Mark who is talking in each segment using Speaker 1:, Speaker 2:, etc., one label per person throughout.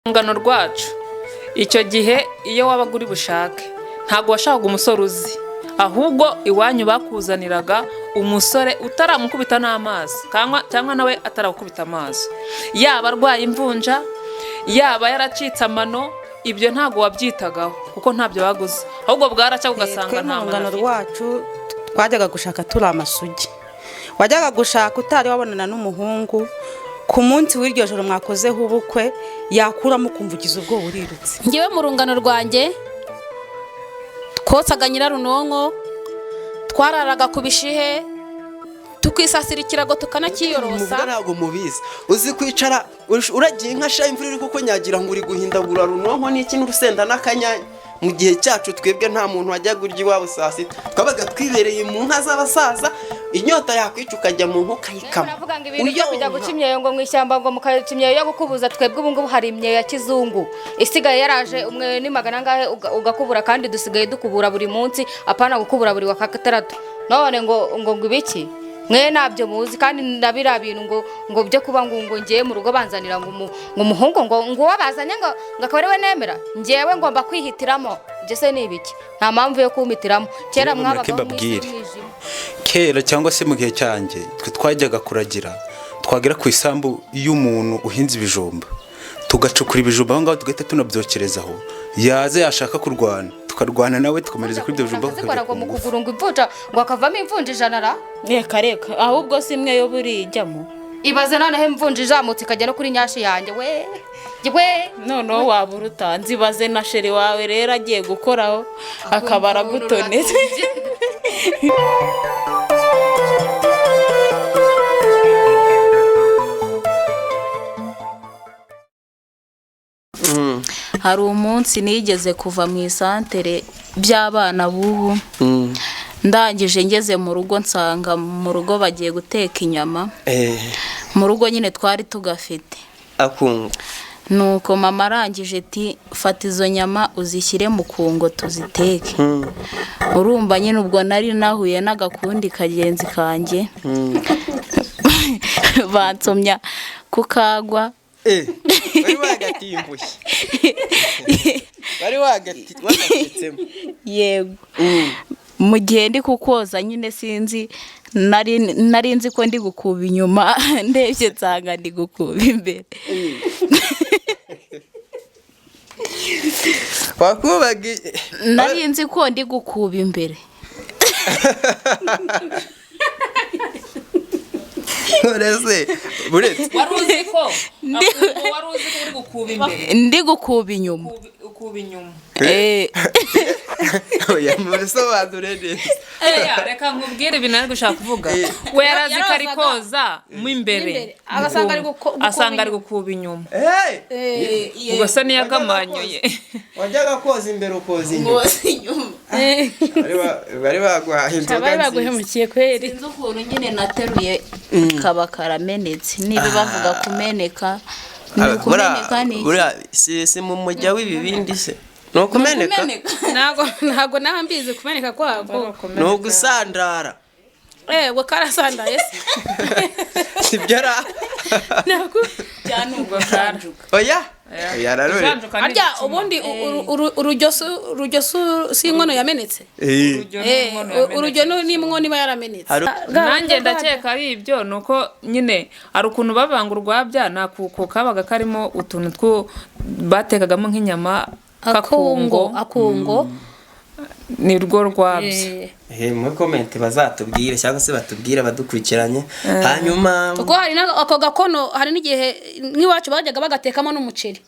Speaker 1: Rungano rwacu icyo gihe, iyo wabaga uri bushake, ntabwo washakaga umusore uzi, ahubwo iwanyu bakuzaniraga umusore utaramukubita n'amaso cyangwa nawe ataramukubita amaso, yaba arwaye imvunja, yaba yaracitse amano, ibyo ntabwo wabyitagaho kuko ntabyo baguze, ahubwo bwaracya ugasanga
Speaker 2: Twe mu
Speaker 1: nta mano
Speaker 2: rungano
Speaker 1: afite.
Speaker 2: rwacu twajyaga gushaka turi amasugi. Wajyaga gushaka utari wabonana n'umuhungu, ku munsi w'iryo joro mwakozeho ubukwe yakuramo ukumva ugize ubwoba, urirutse.
Speaker 3: Ngewe mu rungano rwanjye twotsaga nyirarunonko, twararaga ku bishihe, tukisasira ikirago, tukanakiyorosa.
Speaker 4: Muvuga ntabwo mubizi. Uzi kwicara uragiye inka sha, imvura iri kukunyagira ngo uri guhindagura runonko n'iki n'urusenda n'akanyanya? Mu gihe cyacu twebwe nta muntu wajyaga urya iwabo saa sita, twabaga twibereye mu nka z'abasaza. Inyota yakwica ukajya mu nka ukayikama.
Speaker 5: Muravuga ngo ibintu byo kujya guca imyeyo ngo mu ishyamba, ngo mukaca imyeyo yo gukubuza. Twebwe ubu ngubu hari imyeyo ya kizungu isigaye yaraje. Umweyo ni magana angahe ugakubura, kandi dusigaye dukubura buri munsi, apana gukubura buri wa gatandatu. None ngo ibiki? Mwe ntabyo muzi. Kandi na biriya bintu ngo byo kuba ngo ngiye mu rugo banzanira ngo umuhungu ngo uwo bazanye ngo akaba ari we nemera, ngewe ngomba kwihitiramo. Ibyo se ni ibiki? Nta mpamvu yo kumpitiramo. Kera
Speaker 6: Rero mureke
Speaker 5: mwabagaho mu isi
Speaker 6: mbabwire.
Speaker 5: y'umwijima.
Speaker 6: Kera cyangwa se mu gihe cyanjye, twe twajyaga kuragira, twagera ku isambu y'umuntu uhinze ibijumba, tugacukura ibijumba aho ngaho, tugahita tunabyokerezaho. Yaza yashaka kurwana, tukarwana nawe, tukomereza kuri ibyo bijumba.
Speaker 5: Akazikora ngo
Speaker 6: Tukajya
Speaker 5: mu
Speaker 6: ku ngufu.
Speaker 5: kuguru ngo imvunja, ngo akavamo imvunja 100 ra.
Speaker 7: Reka reka, ahubwo si imwe yo buriya ijyamo.
Speaker 5: Ibaze noneho imvunja izamutse ikajya no kuri nyashi yanjye we we!
Speaker 7: Noneho waba urutanze. Ibaze na chéri wawe rero agiye gukoraho akaba aragutonetse. Hari umunsi nigeze kuva mu isantere by'abana b'ubu, ndangije ngeze mu rugo nsanga mu rugo bagiye guteka inyama. Mu rugo nyine twari tugafite.
Speaker 4: Akungu.
Speaker 7: Nuko mama arangije ati: "Fata izo nyama uzishyire mu kungo tuziteke." Urumva nyine ubwo nari nahuye n'agakundi kagenzi kanjye, bansomya kukagwa.
Speaker 4: Wari wagatimbushye, wari wagatetsemo?
Speaker 7: Yego. Mu gihe ndi kukoza nyine, sinzi, nari nzi ko ndi gukuba inyuma, ndebye nsanga ndi gukuba imbere.
Speaker 4: Wakubaga?
Speaker 7: Nari nzi ko ndi gukuba imbere.
Speaker 4: Uretse buretse.
Speaker 1: Wari uzi ko wari uzi ko uri gukuba imbere?
Speaker 7: Ndi gukuba inyuma.
Speaker 1: Ukuba inyuma.
Speaker 7: Eh.
Speaker 4: Oya, mubisobanure neza.
Speaker 1: Oya, reka nkubwire ibintu ari gushaka kuvuga. We yarazi ko ari koza mo imbere.
Speaker 3: Imbere. Agasanga ari gukuba
Speaker 1: asanga ari
Speaker 3: inyuma.
Speaker 1: gukuba inyuma.
Speaker 4: Hey!
Speaker 1: Ubwo se niyagamanyoye?
Speaker 4: Wajyaga koza imbere ukoza inyuma.
Speaker 7: Koza inyuma.
Speaker 4: Bari baguhaye inzoga
Speaker 3: Bari
Speaker 4: nziza.
Speaker 3: baguhemukiye kweri.
Speaker 7: Sinzi ukuntu nyine nateruye kaba karamenetse. Niba bavuga kumeneka, ni ukumeneka, ni iki?
Speaker 4: Buriya si mu mujya w'ibibindi se ni ukumeneka?
Speaker 7: Kumeneka.
Speaker 3: Ntabwo nawe mbizi kumeneka kwako.
Speaker 4: Ni ugusandara.
Speaker 3: We karasandaye se?
Speaker 4: Sibyo ra?
Speaker 3: Ntabwo.
Speaker 4: Oya oya, nanone.
Speaker 1: Kujanjuka ni
Speaker 3: Harya
Speaker 1: igitsina.
Speaker 3: ubundi urujyo si inkono yamenetse?
Speaker 4: Eh.
Speaker 1: Urujyo
Speaker 3: Eh,
Speaker 1: n'inkono yamenetse.
Speaker 3: Urujyo n'inkono iba yaramenetse.
Speaker 1: Nanjye ndakeka ari ibyo. Ni uko nyine hari ukuntu bavanga urwabya nakuko kabaga karimo utuntu two batekagamo nk'inyama.
Speaker 3: Akungo.
Speaker 1: Kakungo.
Speaker 3: Akungo.
Speaker 1: Ni rwo rwabya.
Speaker 3: Eh.
Speaker 4: Eh, muri comment bazatubwire cyangwa se batubwire abadukurikiranye hanyuma.
Speaker 3: Kuko hari ako gakono, hari n'igihe nk'iwacu bajyaga bagatekamo n'umuceri.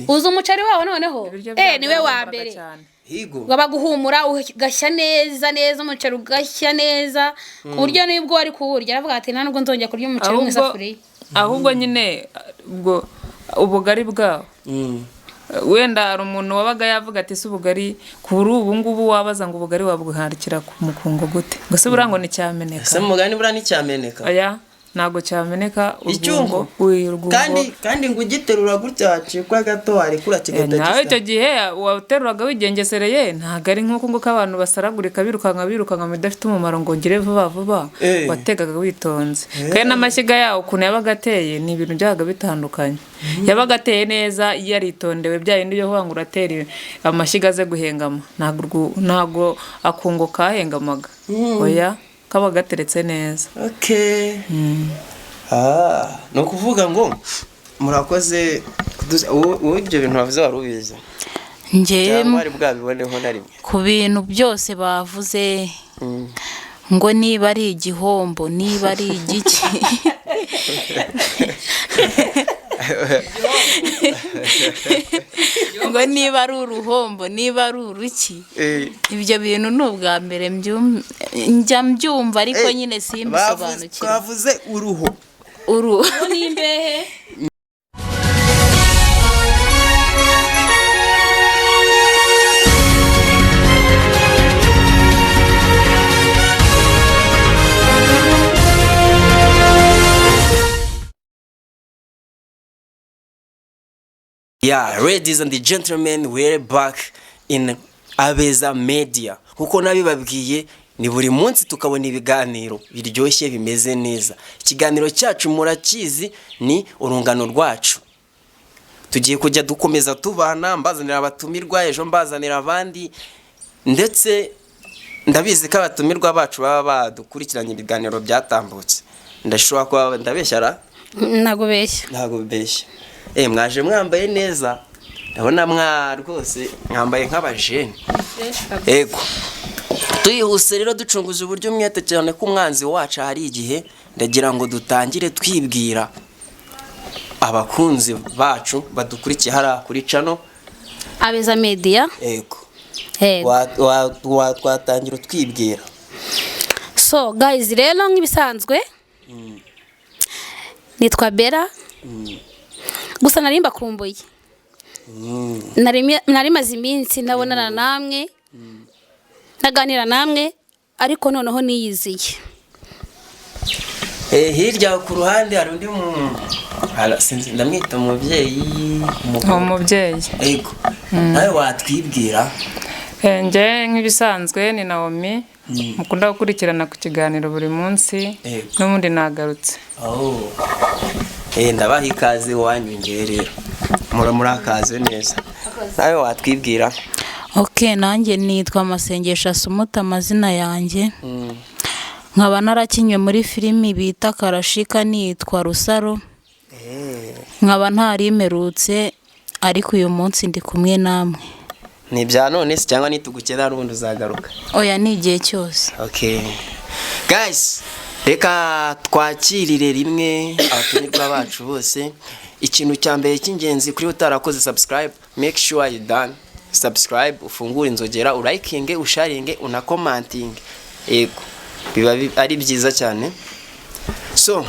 Speaker 3: Uzi umuceri wawo noneho?
Speaker 1: Ibiryo
Speaker 3: Eh,
Speaker 1: byabo
Speaker 3: niwe wa
Speaker 1: byarahumuraga
Speaker 3: mbere.
Speaker 1: cyane.
Speaker 4: Higo.
Speaker 3: Waba guhumura ugashya neza neza, umuceri ugashya neza ku buryo nibwo wari kuwurya aravuga ati: "Nta nubwo nzongera kurya umuceri wo mu
Speaker 1: Ahubwo
Speaker 3: isafuriya."
Speaker 1: ahubwo nyine ubwo ubugari bwawo, wenda hari umuntu wabaga yavuga ati: "Si ubugari?" Kuri ubu ngubu wabaza ngo ubugari wabuharikira ku mukungo gute? Ngo se buriya ngo nticyameneka?
Speaker 4: Ese mugani buriya nticyameneka?
Speaker 1: Oya. Ntabwo cyameneka.
Speaker 4: Icyungo?
Speaker 1: Urwungo.
Speaker 4: Kandi ngo ugiterura gutya wacikwa gato, warekura kigahita
Speaker 1: Nawe icyo
Speaker 4: gisa.
Speaker 1: gihe wateruraga wigengesereye, ntabwo ari nk'uko nguko abantu basaragurika, birukanka birukanka mu bidafite umumaro ngo ngire vuba vuba. Wategaga witonze, kandi n'amashyiga yawo ukuntu yabaga ateye ni ibintu byabaga bitandukanye. Yabaga ateye neza, yaritondewe, bya bindi byo kuvuga ngo uratera amashyiga aze guhengama, ntabwo akungo kahengamaga, oya, kaba gateretse neza.
Speaker 4: Okay. Ni ukuvuga ngo murakoze wowe ibyo bintu wavuze wari ubizi?
Speaker 7: Njyewe
Speaker 4: Cyangwa wari bwabiboneho na rimwe?
Speaker 7: Ku bintu byose bavuze ngo niba ari igihombo, niba ari igiki, ngo niba ari uruhombo, niba ari uruki, ibyo bintu ni ubwa mbere njya mbyumva, ariko nyine simbisobanukirwe.
Speaker 4: Twavuze uruho.
Speaker 7: Uru
Speaker 3: N'imbehe.
Speaker 4: Yeah, ladies and gentlemen, we're back in Abeza Media. Kuko nabibabwiye, ni buri munsi tukabona ibiganiro biryoshye bimeze neza. Ikiganiro cyacu murakizi, ni urungano rwacu. Tugiye kujya dukomeza tubana, mbazanira abatumirwa, ejo mbazanira abandi, ndetse ndabizi ko abatumirwa bacu baba badukurikiranye ibiganiro byatambutse. Ndashobora kuba ndabeshya ra?
Speaker 3: Ntabwo beshya.
Speaker 4: Ntabwo bibeshya. Mwaje mwambaye neza, ndabona mwa rwose mwambaye nk'abajene. Ego, tuyihuse rero, ducunguza uburyo umwete cyane ko umwanzi wacu hari igihe. Ndagira ngo dutangire twibwira abakunzi bacu badukurikiye hariya kuri channel
Speaker 3: Abeza Media.
Speaker 4: Ego.
Speaker 3: Yego.
Speaker 4: Twatangira utwibwira.
Speaker 3: So guys, rero nk'ibisanzwe nitwa Bera. Gusa nari mbakumbuye, nari maze iminsi ntabonana namwe, naganira namwe, ariko noneho niyiziye.
Speaker 4: Hirya ku ruhande hari undi mu sinzi, ndamwita umubyeyi, umugabo.
Speaker 1: Umubyeyi.
Speaker 4: Ego, nawe watwibwira.
Speaker 1: Njye nk'ibisanzwe ni Naomi, mukunda gukurikirana ku kiganiro buri munsi. N'ubundi nagarutse.
Speaker 4: Oh. Ndabaha ikaze iwanyu ngewe rero. Murakaze neza. Nawe watwibwira.
Speaker 7: Ok, nanjye nitwa Masengesho Asumuta amazina yanjye, nkaba narakinnye muri filimi bita Karashika, nitwa Rusaro, nkaba ntarimerutse, ariko uyu munsi ndi kumwe namwe.
Speaker 4: Ni ibya none se cyangwa nitugukena n'ubundi uzagaruka?
Speaker 7: Oya, ni igihe cyose.
Speaker 4: Okay. Guys, reka twakirire rimwe abatumirwa bacu bose. Ikintu cya mbere cy'ingenzi, kuri utarakoze subscribe, make sure you done. Subscribe, ufungure inzogera, urayikinge, usharinge, unakomantinge. Yego. Biba ari byiza cyane. So,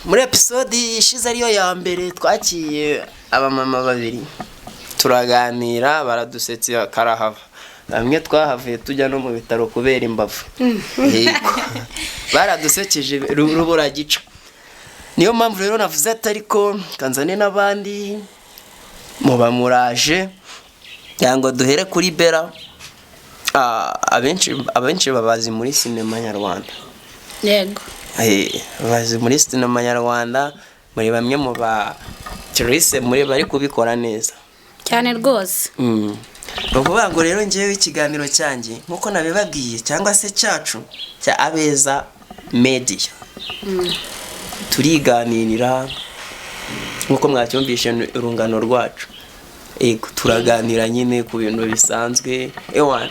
Speaker 4: muri episode ishize ariyo ya mbere twakiye abamama babiri, turaganira, baradusetsa karahava. Bamwe twahavuye tujya no mu bitaro kubera imbavu. Yego. Baradusekeje rubura gica. Niyo mpamvu rero navuze ati ariko kanzane n'abandi muba muraje, cyangwa duhere kuri Bera. Abenshi babazi muri sinema nyarwanda.
Speaker 3: Yego.
Speaker 4: Bazi muri sinema nyarwanda, muri bamwe mu ba actrice muri bari kubikora neza.
Speaker 3: Cyane rwose.
Speaker 4: Ni ukuvuga ngo rero ngewe ikiganiro cyanjye nk'uko nabibabwiye, cyangwa se cyacu cya Abeza Media, turiganirira nk'uko mwacyumvishe, ni urungano rwacu. Ego, turaganira nyine ku bintu bisanzwe. Ewana,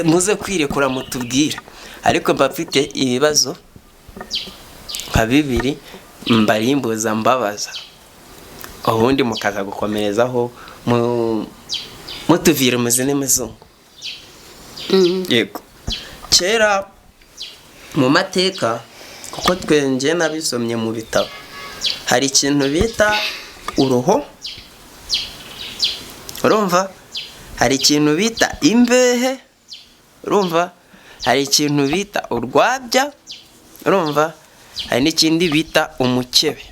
Speaker 4: muze kwirekura mutubwire, ariko mba mfite ibibazo nka bibiri mbarimbuza mbabaza, ubundi mukaza gukomerezaho mutuvira umuzini muzungu. Yego, kera mu mateka, kuko twe njye nabisomye mu bitabo, hari ikintu bita uruho, urumva, hari ikintu bita imbehe, urumva, hari ikintu bita urwabya, urumva. Hari n'ikindi bita umukebe.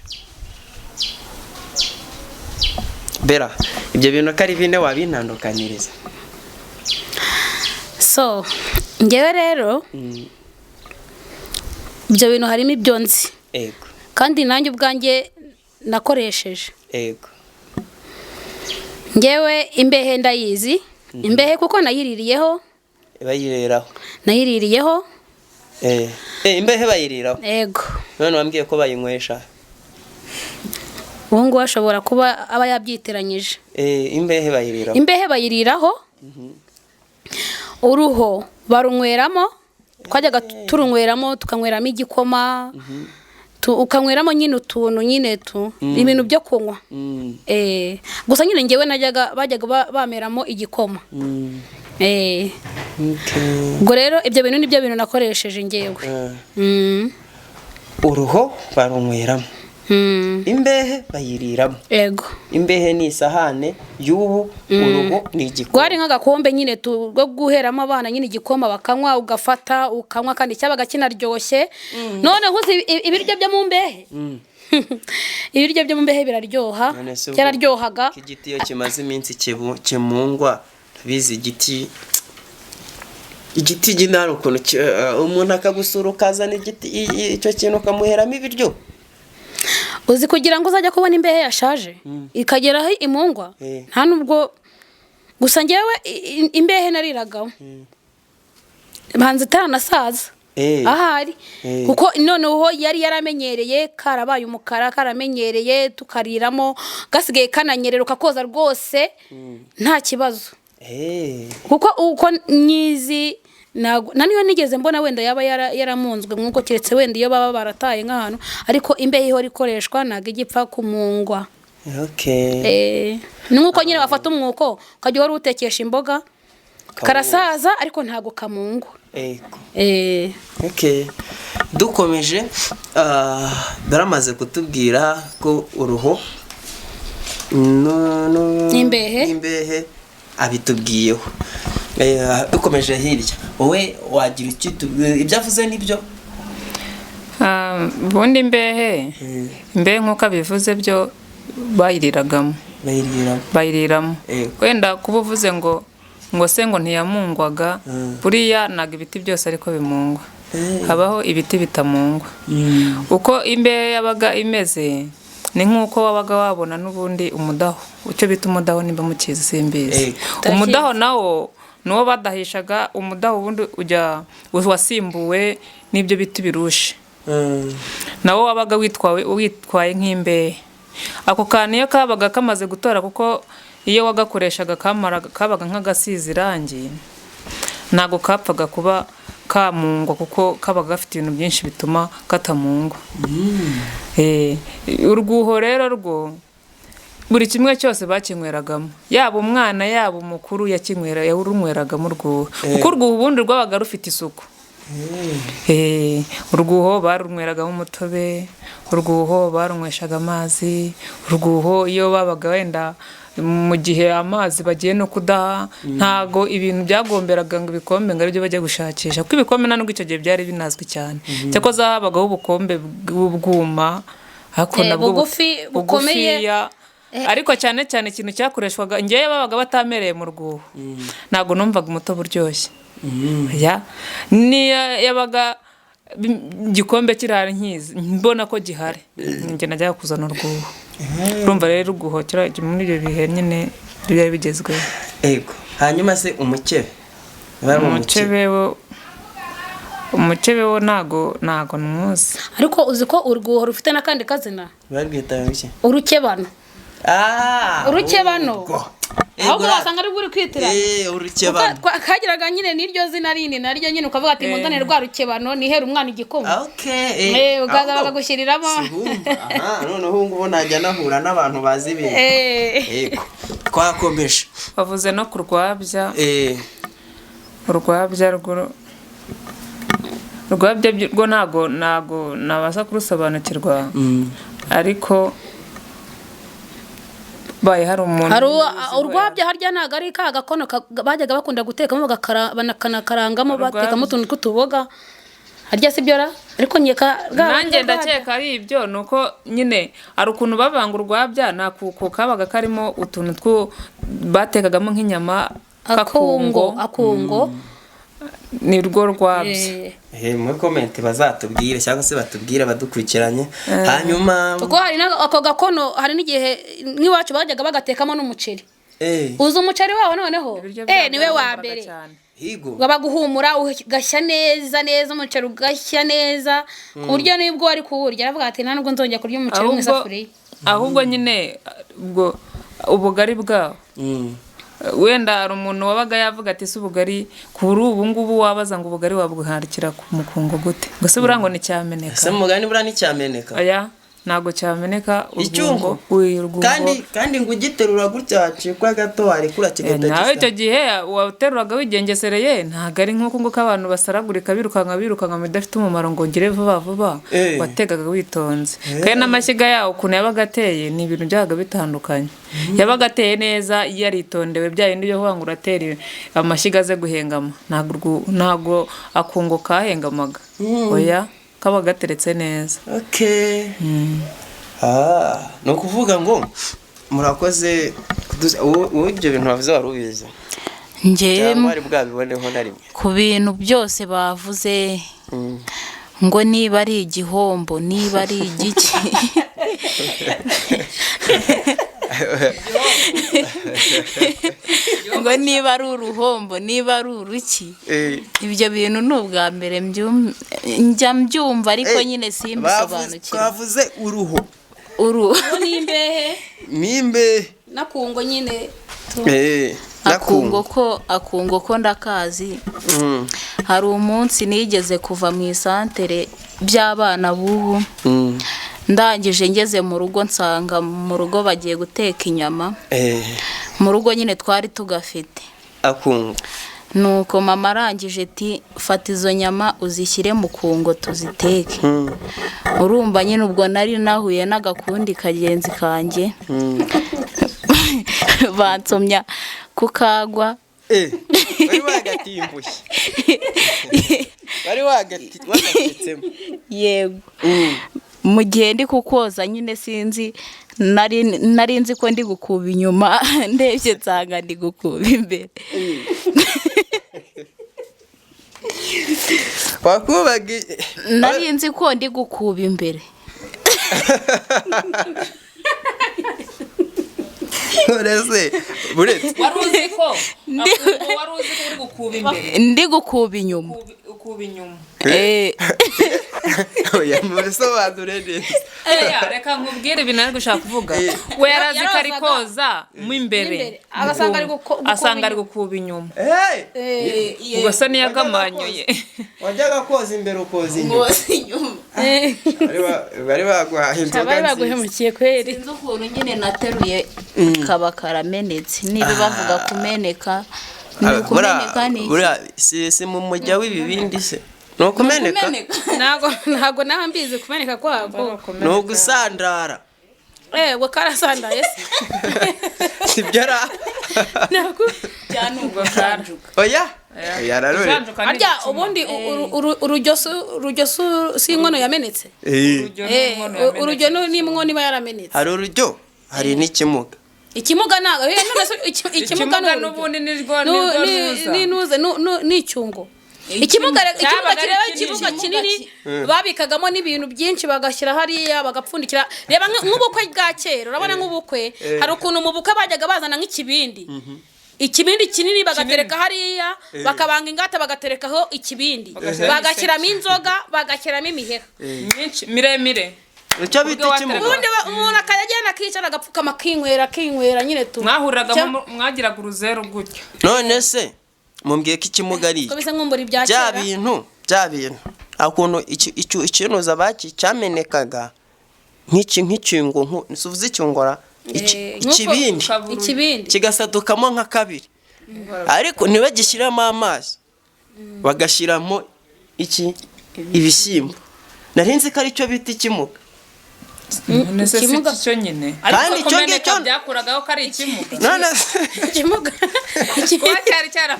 Speaker 4: Bera, ibyo bintu ko ari bine wabintandukaniriza?
Speaker 3: So ngewe rero ibyo bintu harimo ibyo nzi.
Speaker 4: Ego.
Speaker 3: Kandi nanjye ubwanjye nakoresheje.
Speaker 4: Ego.
Speaker 3: Ngewe imbehe ndayizi, imbehe kuko nayiririyeho.
Speaker 4: Bayiriraho?
Speaker 3: Nayiririyeho.
Speaker 4: Imbehe bayiriraho?
Speaker 3: Ego.
Speaker 4: None wambwiye ko bayinywesha.
Speaker 3: Ubu ngubu ashobora kuba aba yabyiteranyije.
Speaker 4: Imbehe bayiriraho.
Speaker 3: Imbehe bayiriraho. Uruho barunyweramo, twajyaga turunyweramo, tukanyweramo igikoma, ukanyweramo nyine utuntu nyine tu ibintu byo kunywa. Gusa nyine ngewe najyaga bajyaga bameramo igikoma. Ubwo rero ibyo bintu nibyo bintu nakoresheje ngewe.
Speaker 4: Uruho barunyweramo. Imbehe bayiriramo.
Speaker 3: Ego.
Speaker 4: Imbehe ni isahane y'ubu, uruho ni igikoma.
Speaker 3: Rwari nk'agakombe nyine rwo guheramo abana nyine igikoma bakanywa, ugafata ukanywa, kandi cyabaga kinaryoshye. Noneho uzi ibiryo byo mu mbehe? Ibiryo byo mu mbehe biraryoha,
Speaker 4: None se ubwo
Speaker 3: cyararyohaga.
Speaker 4: ko igiti iyo kimaze iminsi kimungwa, bizi igiti ginari ukuntu umuntu akagusura ukazana igiti icyo kintu ukamuheramo ibiryo.
Speaker 3: Uzi kugira ngo uzajya kubona imbehe yashaje ikageraho imungwa, nta nubwo gusa ngewe imbehe nariragaho banza itaranasaza. Ahari kuko noneho yari yaramenyereye, karabaye umukara, karamenyereye, tukariramo gasigaye kananyerera ukakoza rwose nta kibazo. Kuko uko nyizi ntago na niyo nigeze mbona wenda yaba yaramunzwe nk'uko, keretse wenda iyo baba barataye nk'ahantu, ariko imbehe ihora ikoreshwa ntabwo ijya ipfa kumungwa. Ni nk'uko nyine wafata umwuko ukajya uhora uwutekesha imboga, karasaza ariko ntabwo kamungwa.
Speaker 4: Ego. Okay. Dukomeje, baramaze kutubwira ko uruho
Speaker 3: N'imbehe.
Speaker 4: n'imbehe abitubwiyeho. Dukomeje hirya, wowe wagira icyo utubwira? Ibyo avuze nibyo?
Speaker 1: Ubundi imbehe nk'uko abivuze byo bayiriragamo.
Speaker 4: Bayiriramo.
Speaker 1: Bayiriramo.
Speaker 4: Yego.
Speaker 1: Wenda kuba uvuze ngo se ngo ntiyamungwaga, buriya ntabwo ibiti byose ariko bimungwa. Habaho ibiti bitamungwa. Uko imbehe yabaga imeze ni nk'uko wabaga wabona n'ubundi umudaho, icyo bita umudaho nimba mukizi simbizi. Umudaho nawo nuwo badahishaga, umudaho ubundi ujya wasimbuwe n'ibyo bita ibirushe. Nawo wabaga witwaye nk'imbehe. Ako kantu iyo kabaga kamaze gutora, kuko iyo wagakoreshaga kabaga nk'agasize irangi, ntabwo kapfaga kuba kamungwa kuko kabaga gafite ibintu byinshi bituma katamungwa. Urwuho rero rwo buri kimwe cyose bakinyweragamo, yaba umwana yaba umukuru yarunyweragamo urwuho, kuko urwuho ubundi rwabaga rufite isuku. Urwuho barunyweragamo umutobe, urwuho barunyweshaga amazi, urwuho iyo babaga wenda mu gihe amazi bagiye no kudaha, ntago ibintu byagomberaga ngo ibikombe ngo aribyo bajya gushakisha, kuko ibikombe nta nubwo icyo gihe byari binazwi cyane. Cyakoze habagaho ubukombe bw'ubwuma, ariko nabwo
Speaker 3: bugufi bukomeye.
Speaker 1: bugufiya. Ariko cyane cyane ikintu cyakoreshwaga, ngewe babaga batamereye mu rwuho, ntago numvaga umutobe uryoshye. Ya niyo yabaga igikombe kirahari nkizi mbona ko gihari, njye najyaga kuzana urwuho. Urumva rero urwuho muri ibyo bihe nyine byari bigezweho.
Speaker 4: Ego. Hanyuma se umukebe? Bari
Speaker 1: Umukebe wo ntago nwuzi.
Speaker 3: Ariko uzi ko urwuho rufite n'akandi kazina?
Speaker 4: Barwita iki?
Speaker 3: Urukebano. Urukebano. Ahubwo wasanga ari buri kwitiranya.
Speaker 4: Urukebano.
Speaker 3: Kagiraga nyine n'iryo zina rindi naryo nyine ukavuga ati mundane rwa rukebano nihere umwana igikoma.
Speaker 4: Okay.
Speaker 3: Ukaza bakagushyiriramo.
Speaker 4: Aha, noneho ngubu najya nahura n'abantu bazi ibintu. Yego. Twakomeje.
Speaker 1: Bavuze no kurwabya. Urwabya rwo ntago nabasha kurusobanukirwa. Ariko baye hari umuntu
Speaker 3: hari urwabya harya ntago ari ka gakono bajyaga bakunda gutekamo bakanakarangamo batekamo utuntu tw'utuboga. Harya si byo ra? Ariko nkeka
Speaker 1: Nanjye ndakeka ari ibyo. Ni uko nyine hari ukuntu bavanga urwabya, ni akuko kabaga karimo utuntu two batekagamo nk'inyama.
Speaker 3: Akungo, akungo.
Speaker 1: Ni rwo rwabya.
Speaker 4: Muri comment bazatubwire cyangwa se batubwire abadukurikiranye, hanyuma
Speaker 3: Kuko hari ako gakono, hari n'igihe nk'iwacu bajyaga bagatekamo n'umuceri. Uzi umuceri waho noneho, niwe wa mbere baguhumura, ugashya neza neza, umuceri ugashya neza ku buryo nibwo wari kuwurya aravuga ati: "Nta nubwo nzongera kurya umuceri mu isafuriya."
Speaker 1: Ahubwo nyine ubwo ubugari bwawo, wenda hari umuntu wabaga yavuga ati: "Si ubugari?" Kuri ubu ngubu wabaza ngo ubugari wabuharikira ku mukungo gute? Ngo se buriya ngo nticyameneka?
Speaker 4: Ese mugani buriya nticyameneka?
Speaker 1: Oya, ntabwo cyameneka.
Speaker 4: Icyungo kandi ngo ugiterura gutya wacikwa gato, warekura kigahita.
Speaker 1: Nawe icyo gihe wateruraga wigengesereye, ntabwo ari nk'uko nguko abantu basaragurika, birukanka birukanka mu bidafite umumaro ngo ngire vuba vuba. Wategaga witonze, kandi n'amashyiga yawo ukuntu yabaga ateye ni ibintu byabaga bitandukanye. Yabaga ateye neza, yaritondewe, bya bindi byo kuvuga ngo uratera amashyiga aze guhengama, ntabwo akungo kahengamaga, oya, kaba gateretse neza.
Speaker 4: Ni ukuvuga ngo murakoze. Wowe ibyo bintu wavuze wari ubizi?
Speaker 7: Njyewe
Speaker 4: Cyangwa wari bwabiboneho na rimwe?
Speaker 7: Ku bintu byose bavuze ngo niba ari igihombo, niba ari igiki, ngo niba ari uruhombo, niba ari uruki, ibyo bintu ni ubwa mbere njya mbyumva, ariko nyine simbisobanukirwe.
Speaker 4: Twavuze uruho.
Speaker 7: Uru
Speaker 3: N'imbehe.
Speaker 4: N'imbehe.
Speaker 3: Nakungo nyine.
Speaker 7: Akungo ko ndakazi. Hari umunsi nigeze kuva mu isantere by'abana b'ubu, ndangije ngeze mu rugo nsanga mu rugo bagiye guteka inyama. Mu rugo nyine twari tugafite
Speaker 4: akungo.
Speaker 7: Nuko mama arangije ati: "Fata izo nyama uzishyire mu kungo tuziteke." Urumva nyine ubwo nari nahuye n'agakundi kagenzi kanjye, bansomya kukagwa.
Speaker 4: Wari wagatimbushye, wari wagatetsemo?
Speaker 7: Yego. Mu gihe ndi kukoza nyine, sinzi, nari nzi ko ndi gukuba inyuma, ndebye nsanga ndi gukuba imbere.
Speaker 4: Wakubaga?
Speaker 7: Nari nzi ko ndi gukuba imbere.
Speaker 4: Uretse buretse.
Speaker 1: Wari uzi ko uri gukuba imbere?
Speaker 7: Ndi gukuba inyuma.
Speaker 1: Ukuba inyuma.
Speaker 4: Oya, mubisobanure neza.
Speaker 1: Oya, reka nkubwire ibintu ari gushaka kuvuga. We yarazi ko ari koza mo imbere,
Speaker 3: agasanga ari gukuba.
Speaker 1: Asanga ari gukuba inyuma. Ubwo se niyagamanyuye?
Speaker 4: Wajyaga koza imbere, ukoza inyuma.
Speaker 7: Ngoza inyuma.
Speaker 4: Bari baguhaye inzoga
Speaker 3: Bari
Speaker 4: nziza.
Speaker 3: baguhemukiye kweri.
Speaker 7: Sinzi ukuntu nyine nateruye kaba karamenetse. Niba bavuga kumeneka, ni ukumeneka, ni iki?
Speaker 4: Buriya si mu mujya w'ibibindi se ni ukumeneka?
Speaker 3: Ntabwo naho mbizi kumeneka kwako.
Speaker 4: Ni ugusandara.
Speaker 3: We karasandaye se?
Speaker 4: Sibyo ra?
Speaker 3: Ntabwo.
Speaker 4: Oya, oya nanone.
Speaker 3: Harya ubundi urujyo si inkono yamenetse? Urujyo ni inkono iba yaramenetse.
Speaker 4: Hari urujyo, hari n'ikimuga.
Speaker 3: Ikimuga ntabwo, none se ikimuga
Speaker 1: Ikimuga
Speaker 3: ni urujyo?
Speaker 1: N'ubundi ni rwo ruza.
Speaker 3: Ni nuze ni icyungo. Ikimuga
Speaker 1: Cyabaga ari
Speaker 3: kireba
Speaker 1: kinini.
Speaker 3: ikibuga kinini babikagamo n'ibintu byinshi, bagashyira hariya bagapfundikira. Reba nk'ubukwe bwa kera, urabona nk'ubukwe, hari ukuntu mu bukwe bajyaga bazana nk'ikibindi, ikibindi kinini, bagatereka hariya, bakabanga ingata, bagaterekaho ikibindi,
Speaker 1: Bagashyiramo.
Speaker 3: Bagashyiramo inzoga, bagashyiramo imiheha.
Speaker 1: Myinshi miremire.
Speaker 4: Icyo bita
Speaker 1: Ubwo
Speaker 4: ikimuga.
Speaker 3: Ubundi umuntu akajya agenda akicara, agapfukama, akinywera, akinywera nyine tu.
Speaker 1: Mwahuriragamo, mwagiraga uruzeru gutya.
Speaker 4: None se mumbwiye ko ikimuga ari
Speaker 3: Ko
Speaker 4: iki?
Speaker 3: bisa nkumbura ibya
Speaker 4: Bya
Speaker 3: kera.
Speaker 4: bintu, bya bintu ukuntu ikinuza baki cyamenekaga nk'iki, nk'icyungo, nsuvuze icyungora, ikibindi.
Speaker 3: Ikibindi.
Speaker 4: Kigasadukamo nka kabiri, ariko ntibagishyiramo amazi, bagashyiramo iki, ibishyimbo. Nari nzi ko aricyo bita ikimuga.
Speaker 1: None se si
Speaker 3: Ikimuga.
Speaker 1: cyo nyine?
Speaker 4: Kandi
Speaker 1: Ariko
Speaker 4: icyo
Speaker 1: kumeneka
Speaker 4: ngicyo
Speaker 1: byakuragaho ko ari ikimuga.
Speaker 4: None se
Speaker 3: Ikimuga.
Speaker 1: Kuba cyari cyara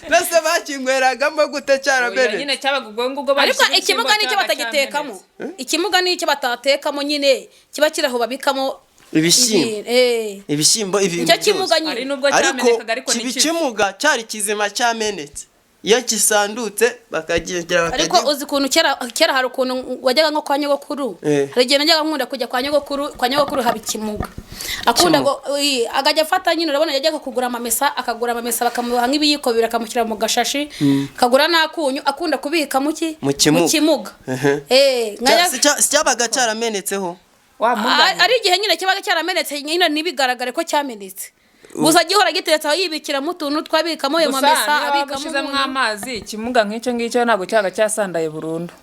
Speaker 4: Mbese bakinyweragamo gute
Speaker 1: Oya,
Speaker 4: cyaramenetse?
Speaker 1: Nyine cyabaga ubwo ngubwo
Speaker 3: Ariko
Speaker 1: bashyizemo
Speaker 3: ikimuga
Speaker 1: ibishyimbo
Speaker 3: nicyo
Speaker 1: cyabaga
Speaker 3: batagitekamo.
Speaker 1: cyamenetse.
Speaker 3: Ikimuga nicyo batatekamo nyine, kiba kiri aho babikamo
Speaker 4: Ibishyimbo.
Speaker 3: Ibintu,
Speaker 4: Ibishyimbo, ibintu
Speaker 3: nicyo kimuga
Speaker 4: byose.
Speaker 3: nyine.
Speaker 1: Hari nubwo
Speaker 4: Ariko
Speaker 1: cyamenekaga, ariko
Speaker 4: kiba
Speaker 1: ni kibi.
Speaker 4: ikimuga cyari kizima cyamenetse, iyo kisandutse bakagira
Speaker 3: Ariko
Speaker 4: bakagira
Speaker 3: uzi ukuntu kera kera hari ukuntu wajyaga nko kwa nyogokuru? Hari igihe najyaga nkunda kujya kwa nyogokuru, kwa nyogokuru haba ikimuga akunda ngo akajya afata nyine, urabona yajyaga kugura amamesa, akagura amamesa bakamuha nk'ibiyiko bibiri, akamushyira mu gashashi, akagura n'akunyu, akunda kubika mu ki?
Speaker 4: Mu kimuga.
Speaker 3: Mu kimuga.
Speaker 4: Si cyabaga cyaramenetseho?
Speaker 1: Wa mugani.
Speaker 3: Ari igihe nyine kibaga cyaramenetse nyine ntibigaragare ko cyamenetse, gusa gihora giteretse aho, yibikiramo utuntu twabikamo ayo
Speaker 1: Gusa
Speaker 3: mamesa,
Speaker 1: niba
Speaker 3: abikamo
Speaker 1: ushyizemo
Speaker 3: umunyu.
Speaker 1: amazi, ikimuga nk'icyo ngicyo ntabwo cyabaga cyasandaye burundu.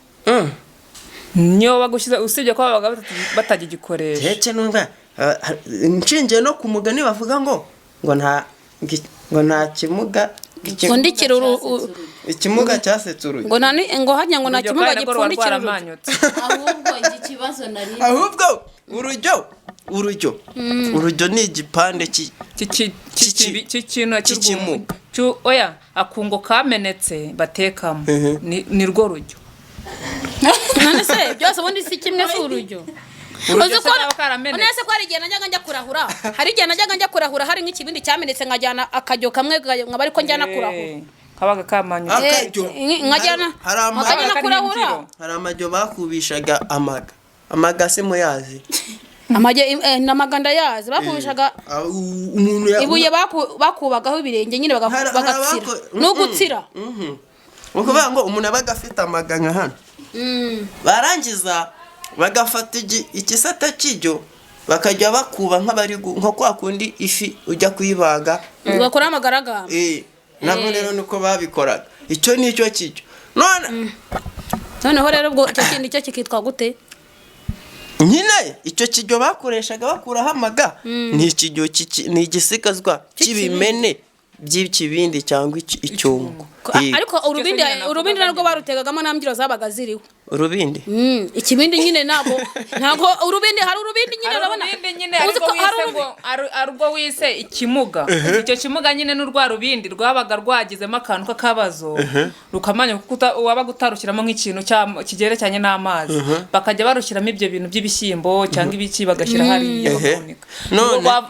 Speaker 1: Niyo wagushyize, usibye ko babaga batagigikoresha.
Speaker 4: Hece numva nshingiye no ku mugani bavuga ngo nta kimuga
Speaker 3: Pfundikira
Speaker 4: ikimuga cyasetse urugi.
Speaker 3: Ngo nta ngo hajya ngo nta
Speaker 1: Urujyo
Speaker 3: kimuga
Speaker 1: kandi narwo ruba
Speaker 3: gipfundikira urugi.
Speaker 1: rwaramanyutse.
Speaker 7: Ahubwo njye ikibazo nari
Speaker 4: Ahubwo urujyo ni igipande
Speaker 1: Cy'ikintu
Speaker 4: cy'ikimuga.
Speaker 1: Oya, akungo kamenetse batekamo ni rwo rujyo.
Speaker 3: None se byose ubundi si kimwe, si urujyo?
Speaker 1: Urujyo
Speaker 3: Uzi
Speaker 1: se
Speaker 3: ko
Speaker 1: kaba karamenetse.
Speaker 3: None se ko hari igihe najyaga njya kurahura, hari igihe najyaga njya kurahura hari nk'ikibindi cyamenetse, nkajyana akajyo kamwe nkaba ariko njyana kurahura.
Speaker 1: Kabaga kamanyutse.
Speaker 4: Akajyo.
Speaker 3: Nkajyana
Speaker 4: Hari
Speaker 3: nkajyana
Speaker 1: Karimo
Speaker 3: kurahura.
Speaker 1: imbyiro.
Speaker 4: Hari amajyo bakubishaga amaga, amaga se muyazi?
Speaker 3: Amajye n'amaga ndayazi, bakubishaga
Speaker 4: Ah, umuntu
Speaker 3: ibuye, bakubagaho ibirenge nyine
Speaker 4: Hari
Speaker 3: bagatsira n'ugutsira.
Speaker 4: Ni ukuvuga ngo umuntu abaga afite amaga nka hano, barangiza bagafata igisate cy'ijyo bakajya bakuba nk'abari nko kwa kundi ifi ujya kuyibaga.
Speaker 3: Bakora amagaragamba.
Speaker 4: Nabo rero niko babikoraga, icyo ni cyo kijyo none.
Speaker 3: Noneho rero ubwo icyo kindi cyo kikitwa gute?
Speaker 4: Nyine icyo kijyo bakoreshaga bakuraho amaga ni ikijyo ni igisigazwa cy'ibimene by'ikibindi cyangwa icyungo.
Speaker 3: Ariko urubindi
Speaker 1: Cyose nyine
Speaker 3: urubindi
Speaker 1: navugaga
Speaker 3: narwo
Speaker 1: nyine.
Speaker 3: barutegagamo, nta mbyiro zabaga ziriho.
Speaker 4: Urubindi?
Speaker 3: Ikibindi nyine ntabwo urubindi, hari urubindi nyine
Speaker 1: Hari
Speaker 3: urabona
Speaker 1: urubindi nyine
Speaker 3: Uzi
Speaker 1: ariko
Speaker 3: ko hari
Speaker 1: wise ngo ari urwo wise ikimuga, icyo kimuga nyine ni urwa rubindi rwabaga rwagizemo akantu k'akabazo rukamanya, kuko wabaga utarushyiramo nk'ikintu kigerekeranye n'amazi, bakajya barushyiramo ibyo bintu by'ibishyimbo cyangwa ibiki, bagashyira hariya bakavunika.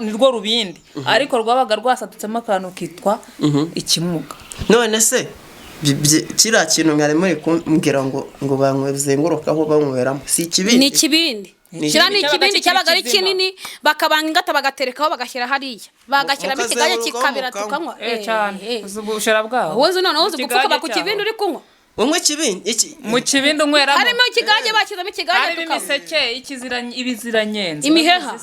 Speaker 1: Ni rwo rubindi, ariko rwabaga rwasadutsemo akantu kitwa ikimuga.
Speaker 4: None se kiriya kintu mwari muri kumbwira ngo bazengurukaho banyweramo si ikibindi?
Speaker 3: Ni ikibindi.
Speaker 4: Ni
Speaker 3: Kiriya ni
Speaker 1: ikibindi.
Speaker 3: ikibindi cyabaga ari
Speaker 1: Kizima.
Speaker 3: kinini, bakabanga ingata bagaterekaho, bagashyira hariya, bagashyiramo ikigage
Speaker 4: Mukazengurukaho
Speaker 3: kikabira
Speaker 4: mukanywa.
Speaker 3: tukanywa.
Speaker 1: Cyane. Uzi ubushera bwaho.
Speaker 3: Wowe uzi noneho uzi
Speaker 1: Ikigage
Speaker 3: gupfukama ku
Speaker 1: cyaho.
Speaker 3: kibindi uri kunywa?
Speaker 4: Unywa ikibindi iki?
Speaker 1: Mu kibindi unyweramo.
Speaker 3: Harimo ikigage, bashyizemo ikigage
Speaker 1: Harimo
Speaker 3: tukanywa.
Speaker 1: imiseke ibiziranyenzi.
Speaker 3: Imiheha,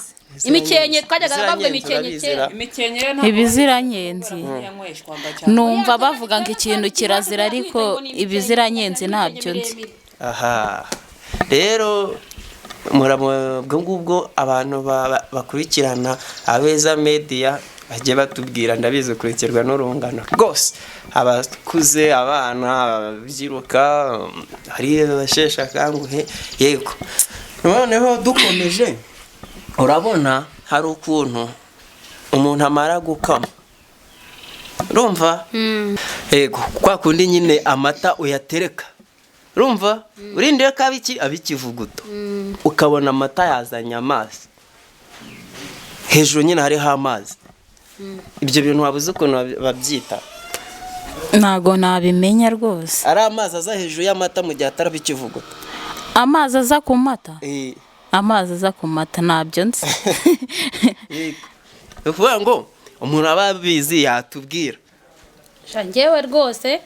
Speaker 3: imikenke, twajyaga bavuga
Speaker 4: Ibiziranyenzi
Speaker 3: imikenke
Speaker 4: urabizira.
Speaker 3: kera.
Speaker 1: Imikenke yo ntabwo
Speaker 7: Ibiziranyenzi.
Speaker 1: yanyweshwaga cyane.
Speaker 7: Numva bavuga ngo ikintu kirazira, ariko ibiziranyenzi ntabyo nzi.
Speaker 4: Aha rero ubwo ngubwo abantu bakurikirana Abeza Media bajye batubwira, ndabizi ukurikirwa n'urungano rwose, abakuze, abana, ababyiruka, hari abasheshe akanguhe. Yego, noneho dukomeje, urabona hari ukuntu umuntu amara gukama, urumva, yego, kwa kundi nyine amata uyatereka, urumva, urindira ko aba ikivuguto, ukabona amata yazanye amazi hejuru, nyine hariho amazi. Ibyo bintu wabuze ukuntu babyita?
Speaker 7: Ntago nabimenya rwose.
Speaker 4: Ari amazi aza hejuru y'amata mu gihe ataraba ikivuguto.
Speaker 7: Amazi aza ku mata? Amazi aza ku mata ntabyo nzi.
Speaker 4: Yego. Ni ukuvuga ngo umuntu aba abizi yatubwira.
Speaker 3: Sha, njyewe rwose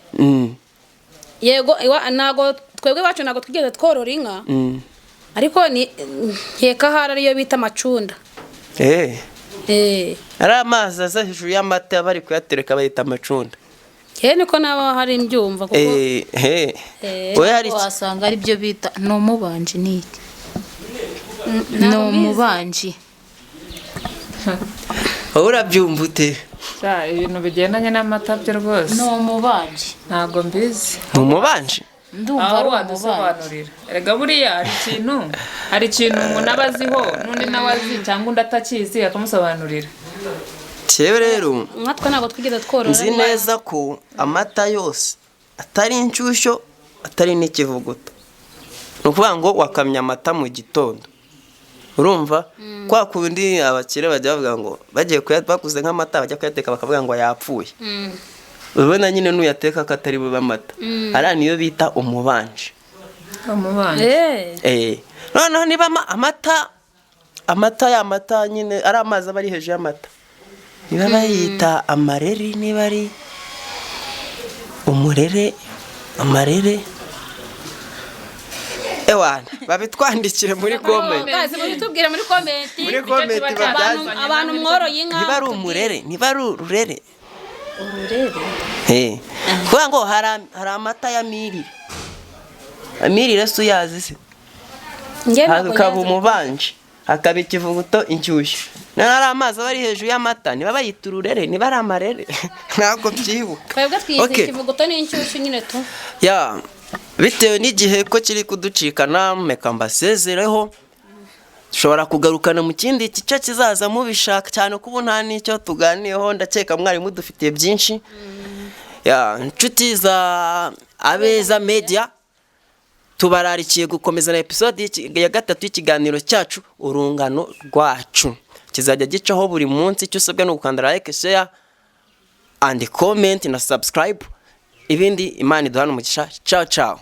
Speaker 3: yego, ntago twebwe iwacu ntago twigeze tworora inka, ariko ni nkeka ahari ariyo bita amacunda.
Speaker 4: Ari amazi aza hejuru y'amata bari kuyatereka bayita amacunda.
Speaker 3: Njyewe niko naba hari mbyumva kuko
Speaker 4: Oya, hari
Speaker 7: Wasanga ari byo bita ni umubanji, ni iki? Ni umubanji.
Speaker 4: Wowe urabyumva ute?
Speaker 1: Sha, ibintu bigendanye n'amata byo rwose
Speaker 7: Ni umubanji.
Speaker 1: ntabwo mbizi.
Speaker 4: Ni umubanji.
Speaker 7: Ndumva
Speaker 1: Aho
Speaker 7: ari umubanji.
Speaker 1: wadusobanurira, erega buriya hari ikintu umuntu aba aziho n'undi nawe azi, cyangwa undi atakizi akamusobanurira.
Speaker 4: Cyewe rero
Speaker 3: Nkatwe ntabwo twigeze tworora.
Speaker 4: Nzi neza ko amata yose atari inshyushyu, atari n'ikivuguto. Ni ukuvuga ngo wakamya amata mu gitondo, urumva kwa kundi abakire bajya bavuga ngo bagiye baguze nk'amata, bajya kuyateka bakavuga ngo yapfuye. Ubona nyine nuyateka ko atari bube amata. Ariya niyo bita umubanje.
Speaker 1: Umubanje.
Speaker 4: Noneho niba amata ya mata nyine ari amazi aba ari hejuru y'amata, niba bayita amareri, niba ari umurere, amarere, ewana babitwandikire muri comment.
Speaker 3: Guys, mubitubwire muri comment.
Speaker 4: Muri comment.
Speaker 3: Abantu
Speaker 4: Babyaze.
Speaker 3: abantu mworoye inka.
Speaker 4: Niba ari umurere, niba ari ururere.
Speaker 7: Ururere.
Speaker 4: Kuvuga ngo hari amata ya mirire. Amirire se uyazi se?
Speaker 3: Njye ntabwo
Speaker 4: Hakaba
Speaker 3: nyazi.
Speaker 4: umubanje, hakaba ikivuguto, inshyushyu. Noneho ari amazi aba ari hejuru y'amata, niba bayita ururere, niba ari amarere, ntabwo byibuka.
Speaker 3: Twebwe twize ikivuguto n'inshyushyu nyine tu.
Speaker 4: Ya, bitewe n'igihe ko kiri kuducikana, meka mbasezereho. Dushobora kugarukana mu kindi gice kizaza mubishaka cyane, kuko ubu nta n'icyo tuganiyeho. Ndakeka mwari mudufitiye byinshi. Ya, inshuti za Abeza Media, tubararikiye gukomeza na episode ya gatatu y'ikiganiro cyacu Urungano Rwacu. Kizajya gicaho buri munsi. Icyo usabwa ni ugukanda like, share and comment na subscribe. Ibindi Imana iduhana umugisha. Ciao ciao.